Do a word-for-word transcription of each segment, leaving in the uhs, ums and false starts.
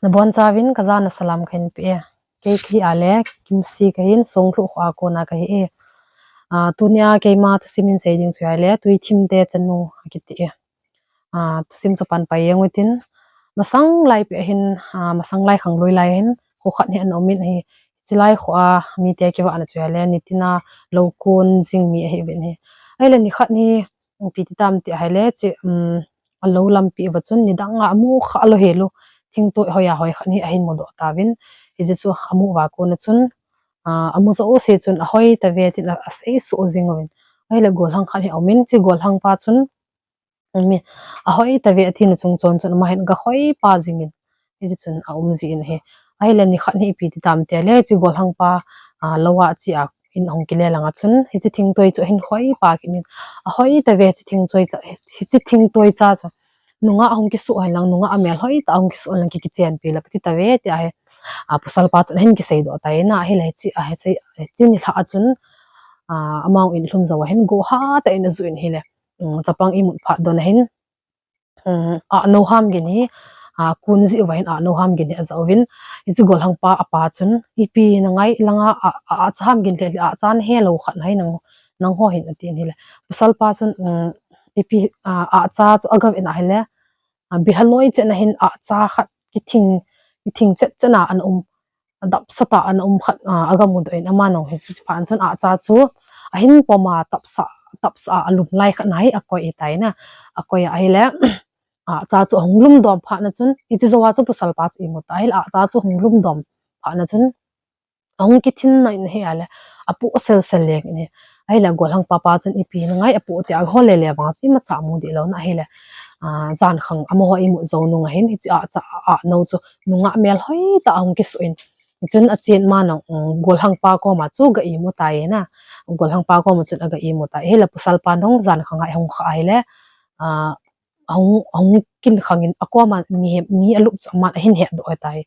Nabonchauvin kajana salam kahin pe e. Kei kahi a le, Kimsi kahin, Songlhuh khoa kona kahi e. Ah, tunia keima thusim in sei ding chu ahile, Tuithim te chanu akiti e. Ah, thusim chu pan pai jeng utin, masang lai peh hin, ah, masang lai khanglui lai hin, kho khat hi ana um in ahi. Chulai khoa mite kivahna chu ahile, nitina lou kon jing mi ahiuvin ahi. Ahile nikhat hi, ipi ti tam ti ahile, chi, um, alou lampi uva chun, nidang a amu kha lou hel u, thingtoi hoi a hoi khat hi ahin mudoh tauvin, hiche chu amu uva kona chun, ah, amu jouse chun ahoi tave tin a, asei soh jing uvin. Ahile golhang khat hi aum in, chi golhang pa chun, mi ahoi tave atina chung chon chun ama hin aga hoi pa jing in, hiti chun aum ji in ahi. Ahile nikhat hi ipi ti tam ti le, chi golhang pa, ah, lou a chi a in ahung kile langa chun, hiche thingtoi chu ahin hoi pa kit in, ahoi tave chi thingtoi cha, hiche thingtoi cha chu nungah ahung kisoh hen lang, nungah amel hoi tah ahung kisoh hen lang ki, kichenpi le kati tave ti ahi. Ah, pasal pa chun ahin kisei doh tai na, ahile hiche, ah, hiche, hiche nilhah a chun, ah, amau in lhun jou a hin go hatah in aju in ahile, um, chapang imut phat don a hin, um, ahnou ham gin hi, ah, kun jeh uva hin ahnou ham gin hi aja uvin, hiche golhang pa apa chun, ipi nangai langa, ah, ah, ahcha ham gin le, ahcha nahe lou khat nahi nang, nangho hin atin ahile. Pasal pa chun, um, ipi, ah, ahcha chu aga vet na ahile, ah, bilha noi chen a hin ahcha khat kithing, kithing chet chen a ana um, adap sat a ana um khat, ah, aga mudoh in ama nung hi, hiche phat chun ahcha chu ahin pom a, tapsa, tapsa a alum lai khat nahi akoi ahitai na, akoi a ahile, ahcha chu ahung lum dom phat na chun, hiche jou a chu pasal pa chu imu ta ahile, ahcha chu ahung lum dom phat na chun, ahung kithin na in ahi ale, apoh sel sel leng in ahi. Ahile golhang pa pa chun ipi nangai apoh ti a, aho le le vang chu imacha amu deh lou na ahile, ah, jankhang amaho imut jou nung a hin, hiche ahcha, ahnou chu nungah mel hoi tah ahung kisoh in, chun achen ma nung, um, golhang pa koma chu aga imu tai na, golhang pa koma chun aga imu tai. Ahile pasal pa nung jankhang a ahung kha ahile, ah, ahung, ahung kin khang in akoma mi, mi alup chu aman ahin hedoh tai.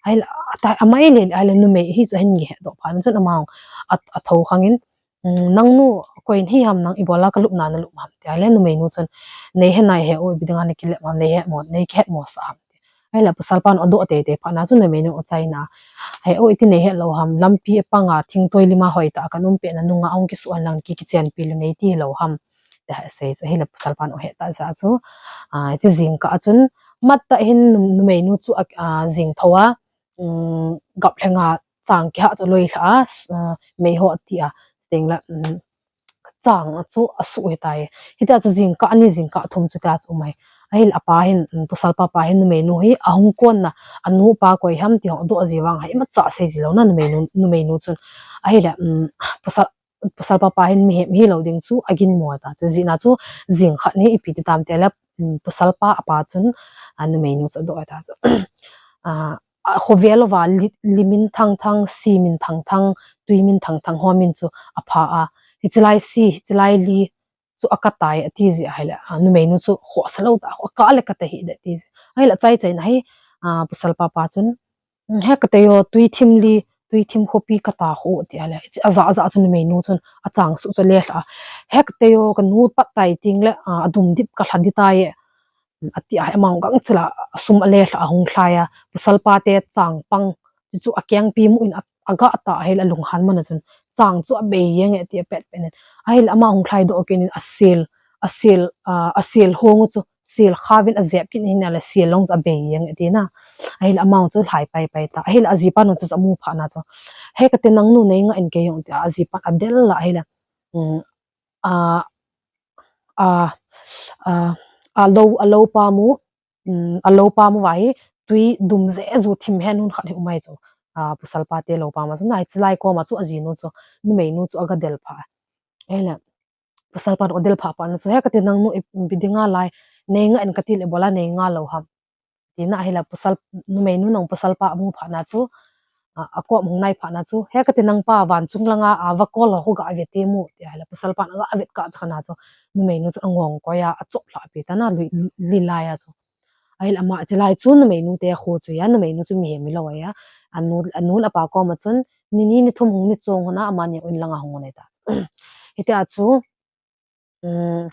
Ahile, atai, amai le, ahile numei hi chu ahin hedoh phat na chun ama, a, athou khang in, um, nangnu, koi nahi ham nang, ibola kalupna nalup ham ti ahile, numeinu chun, nei he nai he u, ipi dinga nakilep ham, nei he mo, nei kihet mo sah ham ti. Ahile pasal pan adoh tei tei phat na chun numeinu achaina, he u, iti nei het lou ham, lampi apang a thingtoi lim a hoi tah a kaum pet na nunga ahung kisoh hen lang ki, kichenpi le nei ti lou ham, ti asei chu ahile pasal pan ahet ta jeh chu, ah, hiche jingkah a chun, mat tah hin num, numeinu chu a, ah, jing thou a, um, gap lheng a chang kihah chu loi lha a, ah, meiho ti a, teng le, um, chang chu asuh ahitai. Hitia chu jingkah ni, jingkah thum chu tia chu um ahi. Ahile apa hin, um, pasal pa pa hin numeinu hi ahung kon na, anu apa koi ham ti ho doh ji vang hi imacha sei ji lou na numeinu, numeinu chun. Ahile, um, pasal, pasal pa pa hin mihem hilou ding chu aginmo ta. Chu jeh a chu jingkhat hi ipi ti tam ti le, um, pasal pa apa chun, ah, numeinu chu adoh ta chu. Ah, ah, khovel uva li, li min thang thang, si min thang thang, tui min thang thang ho min chu apha a. Hiche lai si, hiche lai li chu akah tai ati jeh ahile, ah, numeinu chu khohsa lou tah, akah le kah tahih deh ati jeh. Ahile achai chai na hi, ah, pasal pa pa chun, um, he katei o, Tuithim li, Tuithim khopi kah ta ho ti ahile, hiche aja, aja chu numeinu chun achang suh chu ale lha a. He katei o, kanu pat tai teng le, ah, adum dip kalha ding tai e, ati a, ama gangchel a sum ale lha a ahung lhai a, pasal pa te chang pang, chu chu akengpi mu in a, aga ta ahile alunghan man a chun, chang chu abei jeng e ti apet pet in. Ahile ama ahung lhai doh kit in asel, asel, ah, asel hong chu, sel khauvin ajep kit in ahile sel long chu abei jeng e ti na. Ahile ama chu lhai pai pai ta. Ahile ajipan chu amu phat na chu, he kati nangnu nei ngah in kei jong ti a, ajipan adel a ahile, um, a, a, a, alou, alou pam u, um, alou pam uva hi tui dum jeh a ju thim hen hun khat hi um ahi chu. A, pasal pa te lou pam a chu na, hiche lai koma chu ajinu chu, numeinu chu aga del pha. Ahile, pasal pan adel pha phat na chu, he kati nangnu ipi dinga lai, nei ngah in kati le ibola nei ngah lou ham. Ti na ahile pasal, numeinu nung pasal pa amu phat na chu, a, akop hung nai phat na chu, he kati nangpa vanchung langa, a, va kol ho ga ve te mu, ti ahile pasal pan aga vet kah cha na chu, numeinu chu angong koi a, achop lhah pi ta na, li, li lai a chu. Ahile ama hiche lai chu numeinu te kho chu ahi a, numeinu chu mihem hilou ahi a. Anu, anu le apa koma chun, ni ni ni thum hung ni chong hon a, amani in langa hung hon ahi ta. Hitia chu, um,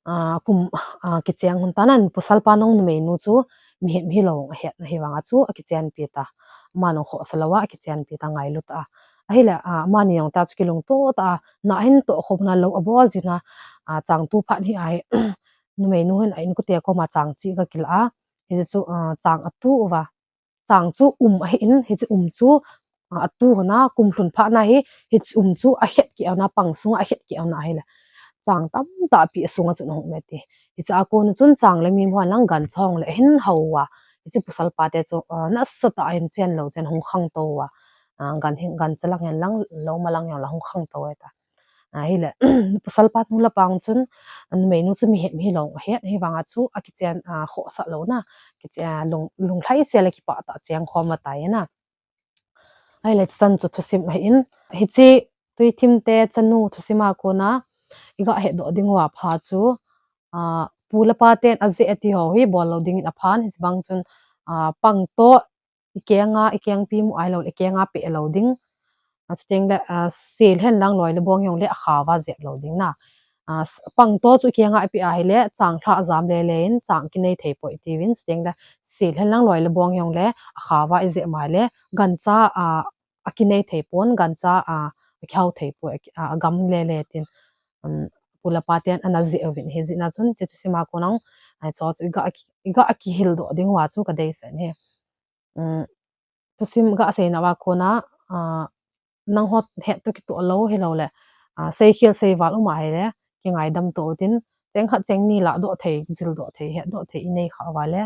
ah, kum, ah, kicheng hon ta na, pasal pa nung numeinu chu mihem hilou ahet na, hivanga chu akichenpi ta. Aman jong khohsa louva akichenpi ta, ngailu ta. Ahile, a, amani jong ta chu kilungto ta a, na hin toh khopna lou abol jin a, a, chang tu phat hi ahi, numeinu hin a inkote koma chang chih aga kila a, hichu, a, chang atu uva. Chang chu um ahin, hiche um chu, a, atu hon a, kum lhun phat na hi, hiche um chu ahet kit un a, pang sunga ahet kit un ahile, chang tamtah pi asunga chun ahung um e ti. Hiche a kona chun chang le mim ho lang gancha hung le ahin hou uva. Hiche pasal pa te chu, a, nasatah in chen lou chen hung khangtou uva. A, gan hin, gancha lang hen lang, lou ma lang hen lang hung khangtou e ta. Ahile, pasal pa nu le pa chun, a, numeinu chu mihem hilou ahet, hivanga chu akichen, a, khohsah louna, kichen, a, lung, lunglhaisel a kipah tah cheng khom atai na. Ahile, chan chu thusim ahin, hiche Tuithim te chanu thusim a kona iga hetdoh ding uva pha chu, a, pu le pa ten ajeh ati ho hi bol lou dingin aphan, hiche bang chun, a, pang toh, ikenga, ikengpi mu ahilou le, ikenga peh lou ding. A, chuteng le, a, sel hen lang loi le bong jong le akhaova jep lou ding na. A, s-, pang toh chu ikenga ipeh ahile, chang lha ajam lele in, chang kinei thei poi tiuvin, chuteng le, sel hen lang loi le bong jong le, akhaova ijep ma le, gancha, a, akinei thei pon, gancha, a, akihao thei poi, a, agam lele tin, um, pu le pa ten ana jeh uvin, hijeh a chun, hiche thusim a kona, a, chu chu iga, iga kihildoh ding uva chu kadeisah e. Um, thusim ga seina uva kona, a, nangho het toh kitoh lou hilou le, a, seikhel seival um ahile, kingaidam toh utin, cheng khat cheng ni ladoh thei, jildoh thei, hetdoh thei inei khah uva le,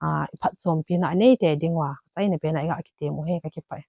a, iphatchompi na inei tei ding uva, achaina pen a iga kitem u ahi, kakipah e.